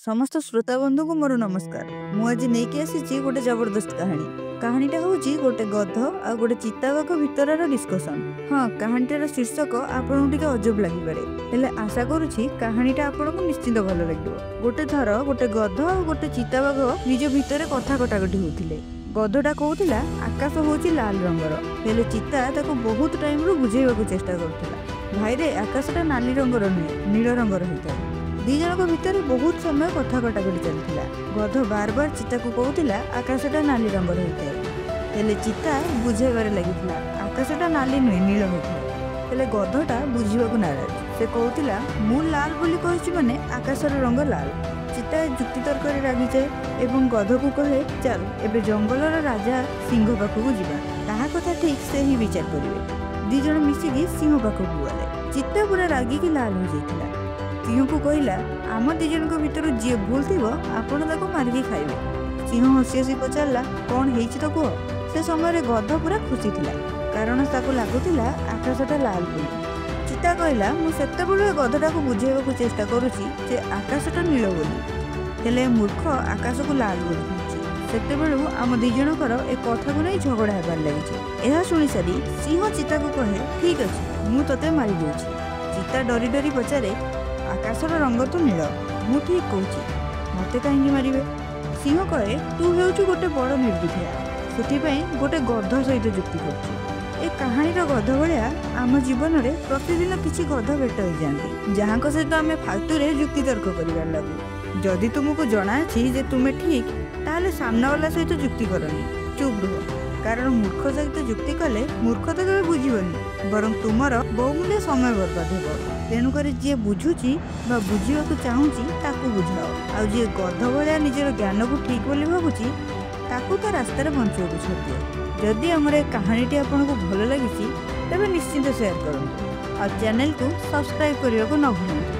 ସମସ୍ତ ଶ୍ରୋତା ବନ୍ଧୁଙ୍କୁ ମୋର ନମସ୍କାର। ମୁଁ ଆଜି ନେଇକି ଆସିଛି ଗୋଟେ ଜବରଦସ୍ତ କାହାଣୀ। କାହାଣୀଟା ହେଉଛି ଗୋଟେ ଗଧ ଆଉ ଗୋଟେ ଚିତାବାଘ ଭିତରର ଡିସ୍କସନ୍। ହଁ, କାହାଣୀଟାର ଶୀର୍ଷକ ଆପଣଙ୍କୁ ଟିକେ ଅଜବ ଲାଗିପାରେ, ହେଲେ ଆଶା କରୁଛି କାହାଣୀଟା ଆପଣଙ୍କୁ ନିଶ୍ଚିନ୍ତ ଭଲ ଲାଗିବ। ଗୋଟେ ଥର ଗୋଟେ ଗଧ ଆଉ ଗୋଟେ ଚିତାବାଘ ନିଜ ଭିତରେ କଥା କଟାକଟି ହଉଥିଲେ। ଗଧଟା କହୁଥିଲା ଆକାଶ ହେଉଛି ଲାଲ ରଙ୍ଗର, ହେଲେ ଚିତା ତାକୁ ବହୁତ ଟାଇମରୁ ବୁଝେଇବାକୁ ଚେଷ୍ଟା କରୁଥିଲା, ଭାଇରେ ଆକାଶଟା ନାଲି ରଙ୍ଗର ନୁହେଁ, ନୀଳ ରଙ୍ଗର ହେଇଥାଏ। ଦି ଜଣଙ୍କ ଭିତରେ ବହୁତ ସମୟ କଥା କଟାକଟି ଚାଲିଥିଲା। ଗଧ ବାର ବାର ଚିତାକୁ କହୁଥିଲା ଆକାଶଟା ନାଲି ରଙ୍ଗର ହେଇଥାଏ, ହେଲେ ଚିତା ବୁଝେଇବାରେ ଲାଗିଥିଲା ଆକାଶଟା ନାଲି ନୁହେଁ, ନୀଳ ହେଇଥାଏ। ହେଲେ ଗଧଟା ବୁଝିବାକୁ ନାରାଜ। ସେ କହୁଥିଲା ମୁଁ ଲାଲ ବୋଲି କହିଛି ମାନେ ଆକାଶର ରଙ୍ଗ ଲାଲ। ଚିତା ଯୁକ୍ତିତର୍କରେ ରାଗିଯାଏ ଏବଂ ଗଧକୁ କହେ ଚାଲ ଏବେ ଜଙ୍ଗଲର ରାଜା ସିଂହ ପାଖକୁ ଯିବା, ତାହା କଥା ଠିକ ସେ ହିଁ ବିଚାର କରିବେ। ଦି ଜଣ ମିଶିକି ସିଂହ ପାଖକୁ ଗଲେ। ଚିତା ପୁରା ରାଗିକି ଲାଲ ହୋଇଯାଇଥିଲା। ସିଂହକୁ କହିଲା ଆମ ଦି ଜଣଙ୍କ ଭିତରୁ ଯିଏ ଭୁଲ ଥିବ ଆପଣ ତାକୁ ମାରିକି ଖାଇବେ। ସିଂହ ହସି ହସି ପଚାରିଲା କ'ଣ ହେଇଛି ତ କୁହ। ସେ ସମୟରେ ଗଧ ପୁରା ଖୁସି ଥିଲା, କାରଣ ତାକୁ ଲାଗୁଥିଲା ଆକାଶଟା ଲାଲ ବୋଲି। ଚିତା କହିଲା ମୁଁ ସେତେବେଳୁ ଏ ଗଧଟାକୁ ବୁଝେଇବାକୁ ଚେଷ୍ଟା କରୁଛି ଯେ ଆକାଶଟା ନୀଳ ବୋଲି, ହେଲେ ମୂର୍ଖ ଆକାଶକୁ ଲାଲ ବୋଲି କହୁଛି। ସେତେବେଳୁ ଆମ ଦି ଜଣଙ୍କର ଏ କଥାକୁ ନେଇ ଝଗଡ଼ା ହେବାରେ ଲାଗିଛି। ଏହା ଶୁଣି ସାରି ସିଂହ ଚିତାକୁ କହେ ଠିକ ଅଛି, ମୁଁ ତତେ ମାରିଦେଉଛି। ଚିତା ଡରି ଡରି ପଚାରେ ଆକାଶର ରଙ୍ଗ ତ ନୀଳ, ମୁଁ ଠିକ କହୁଛି, ମତେ କାହିଁକି ମାରିବେ? ସିଂହ କହେ ତୁ ହେଉଛୁ ଗୋଟେ ବଡ଼ ନିର୍ବୁଦ୍ଧିଆ, ସେଥିପାଇଁ ଗୋଟେ ଗଧ ସହିତ ଯୁକ୍ତି କରୁଛୁ। ଏ କାହାଣୀର ଗଧ ଭଳିଆ ଆମ ଜୀବନରେ ପ୍ରତିଦିନ କିଛି ଗଧ ଭେଟ ହେଇଯାଆନ୍ତି, ଯାହାଙ୍କ ସହିତ ଆମେ ଫାଲତୁରେ ଯୁକ୍ତିତର୍କ କରିବାରେ ଲାଗୁ। ଯଦି ତୁମକୁ ଜଣାଅଛି ଯେ ତୁମେ ଠିକ, ତାହେଲେ ସାମ୍ନାବାଲା ସହିତ ଯୁକ୍ତି କରନି, ଚୁପ୍ ରୁହ। କାରଣ ମୂର୍ଖ ସହିତ ଯୁକ୍ତି କଲେ ମୂର୍ଖ ତ କେବେ ବୁଝିବନି, ବରଂ ତୁମର ବହୁମୂଲ୍ୟ ସମୟ ବର୍ବାଦ ହେବ। ତେଣୁକରି ଯିଏ ବୁଝୁଛି ବା ବୁଝିବାକୁ ଚାହୁଁଛି ତାକୁ ବୁଝାଅ, ଆଉ ଯିଏ ଗଧ ଭଳିଆ ନିଜର ଜ୍ଞାନକୁ ଠିକ ବୋଲି ଭାବୁଛି ତାକୁ ତା ରାସ୍ତାରେ ବଞ୍ଚିବାକୁ ଛାଡ଼ିଦିଅ। ଯଦି ଆମର ଏ କାହାଣୀଟି ଆପଣଙ୍କୁ ଭଲ ଲାଗିଛି ତେବେ ନିଶ୍ଚିନ୍ତ ସେୟାର କରନ୍ତୁ ଆଉ ଚ୍ୟାନେଲକୁ ସବସ୍କ୍ରାଇବ୍ କରିବାକୁ ନ ଭୁଲନ୍ତୁ।